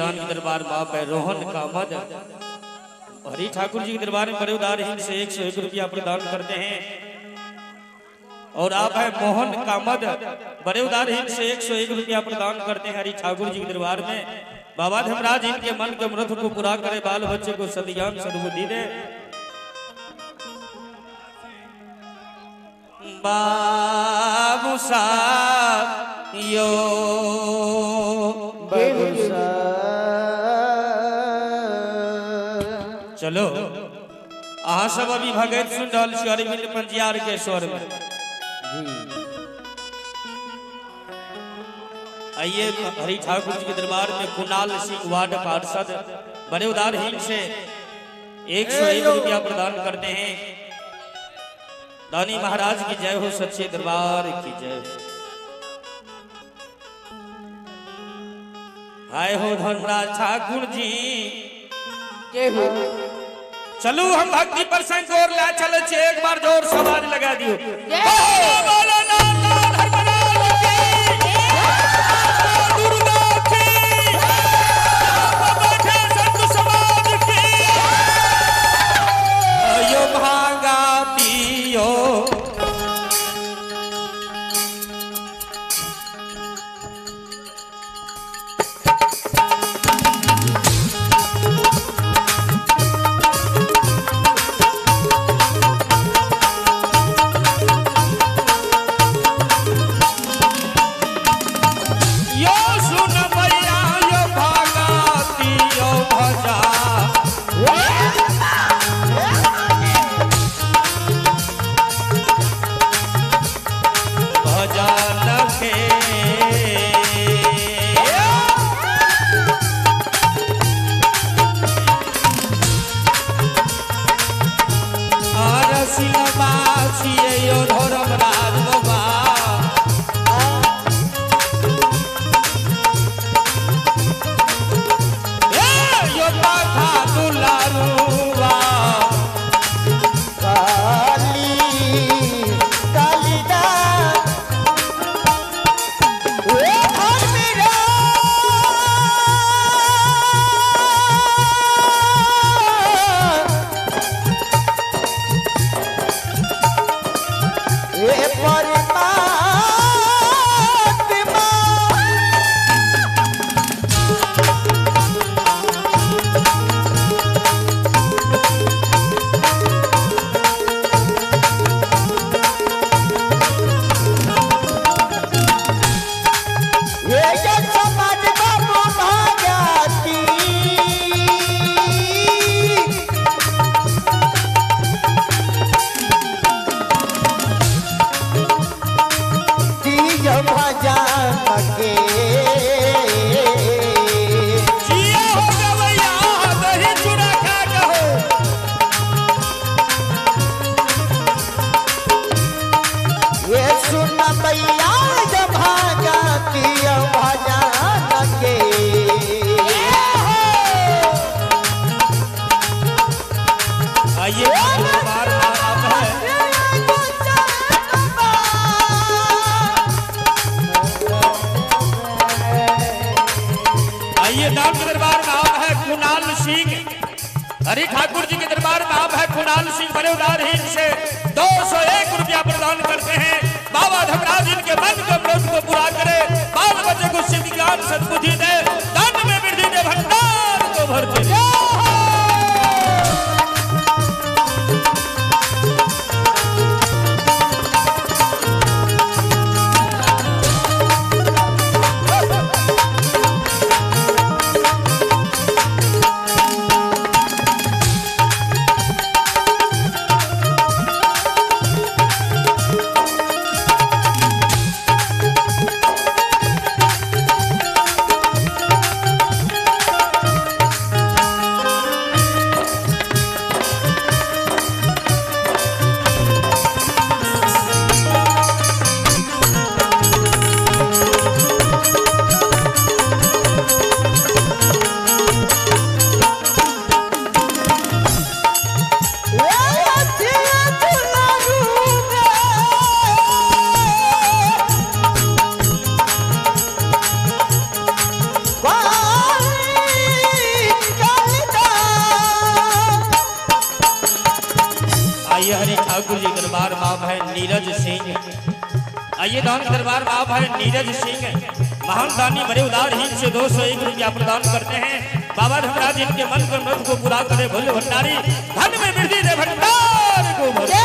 दान के दरबार बाप है रोहन कामद हरि ठाकुर जी के दरबार में बड़े उदारहीन से 101 रुपया प्रदान करते हैं। और आप है मोहन कामद बड़े उदारहीन से 101 रुपया प्रदान करते हैं हरि ठाकुर जी के दरबार में। बाबा धर्मराज इनके मन के मरथ को पूरा करे, बाल बच्चे को सदज्ञान सद्बुद्धि दे। बाबू साहब यो चलो अहाँ सब अभी भगत सुन रहल छी अरविंद पंजियार के स्वर में। आइए हरि ठाकुर जी के दरबार में कुणाल सिंह वार्ड पार्षद बड़े उदारहीन से 101 रुपया प्रदान करते हैं। दानी महाराज की जय हो, सच्चे दरबार की जय हो। हाय हो धर्मराज ठाकुर जी के हो। चलू हम भक्ति पर संग और ला चले छे, एक बार जोर से आवाज लगा दियो। यो भागा पियो हरि ठाकुर जी के दरबार में आप है कुणाल सिंह बड़े उदारहीन से 201 रुपया प्रदान करते हैं। बाबा धर्मराज इनके मन के मृत को पूरा करे, बाल बच्चे को सिद्ध ज्ञान सद्बुद्धि दे, धन में वृद्धि दे, भंडार को भर दे। आइए हरि ठाकुर जी दरबार बाप है नीरज सिंह। आइए दान दरबार बाप है नीरज सिंह, महान दानी बड़े उदार हित से 201 रुपया प्रदान करते हैं। बाबा धर्मराज इनके मन पर मत को पूरा करे, भोले भंडारी धन में वृद्धि दे भंडार को भरे।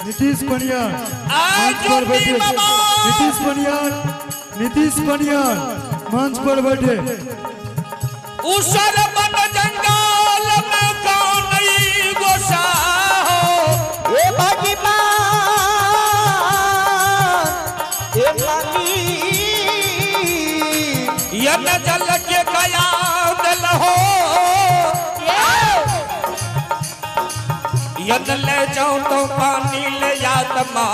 नीतीश पनियार मंच पर बैठे, नीतीश पनियार, नीतीश पनियार मंच पर बैठे। उसर बन जंगल में कौन गोसा हो, ए भागी मां ए माली यन जल के कया दल हो, यद ले जाऊं तो पानी ले आत्मा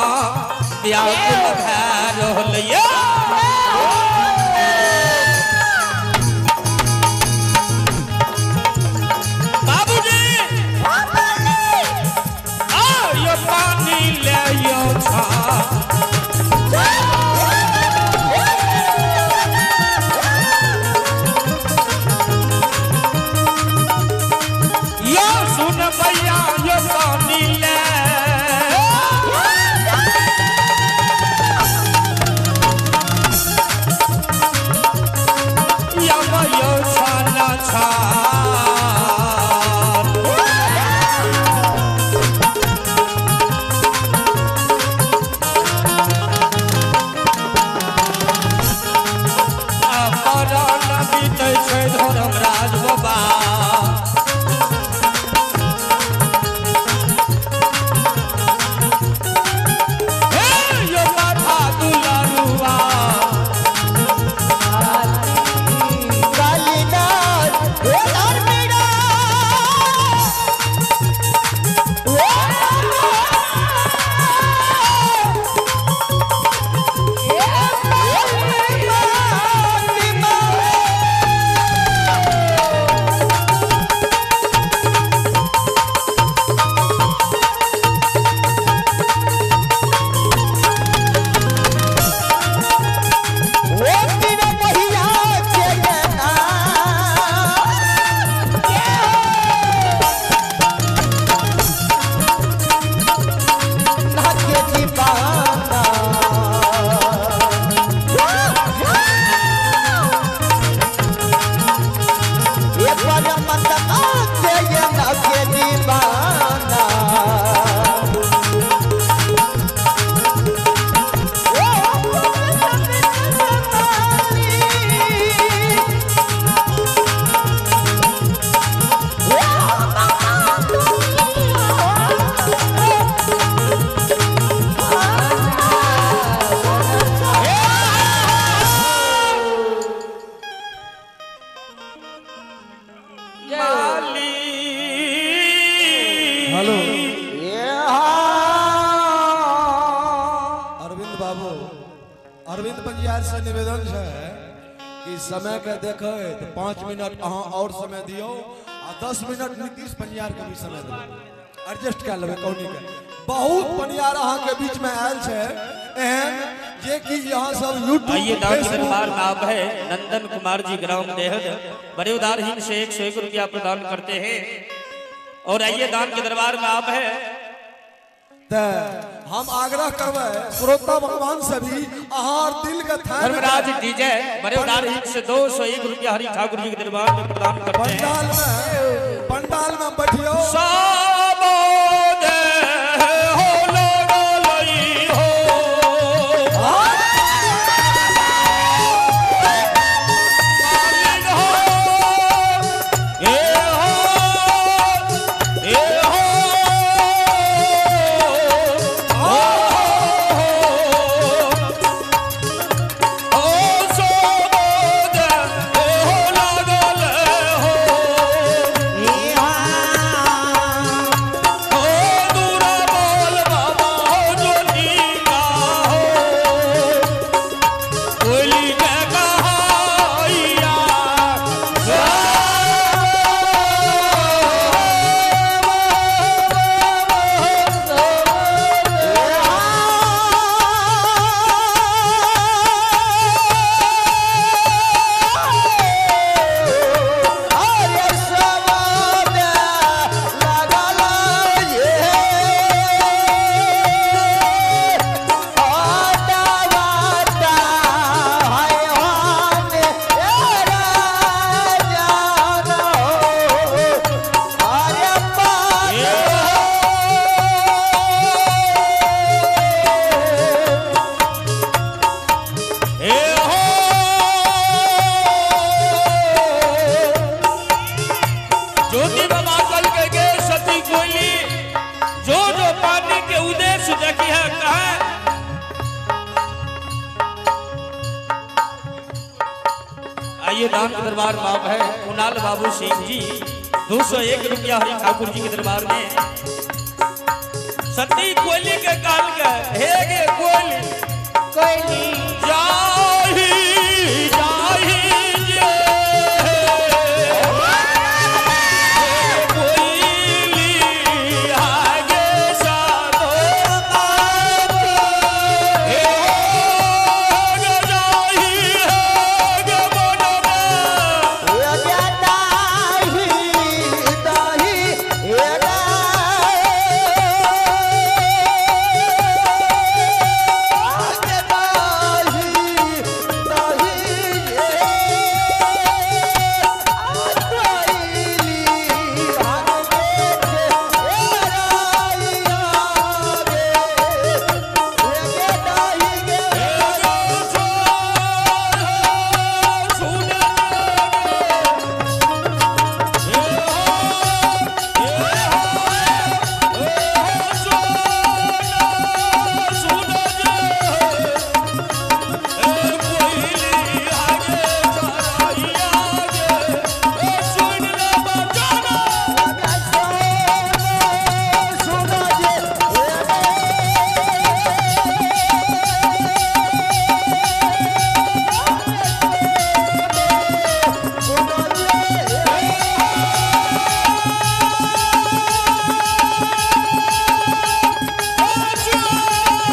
व्याकुल भैर होलिया। बाबूजी आयो पानी ले यो छा, यो सुन भैया यो पानी ले। यो छाना छा धर्मराज बाबा हेलो अरविंद बाबू, अरविंद पंजियार से निवेदन है कि समय के देखे तो 5 मिनट अहाँ और समय दियो आ 10 मिनट नीतीश पंजियार के भी समय दियो, एडजस्ट कर लेबै कौनी के। बहुत पंजियार अहाँ के बीच में आयल है एहन जे कि यहाँ सब यूट्यूब। आइए दान दरबार नाम है नंदन कुमार जी ग्राम देहद, बड़े उदारहीन से 101 रुपया प्रदान करते हैं। और आइए दान के दरबार में आप है ते हम आग्रह करबै श्रोता भगवान से भी अहाँ दिल के थाम धर्मराज डीजे बड़े उदारहीन से 201 रुपया हरि ठाकुर जी के दरबार में प्रदान करते हैं। पंडाल में बैठियो हो। आइए दान के दरबार में आप है कुणाल बाबू सिंह जी 201 रुपया हरि ठाकुर जी के दरबार में। सती कोयली के काल के हे गे कोयली कोयली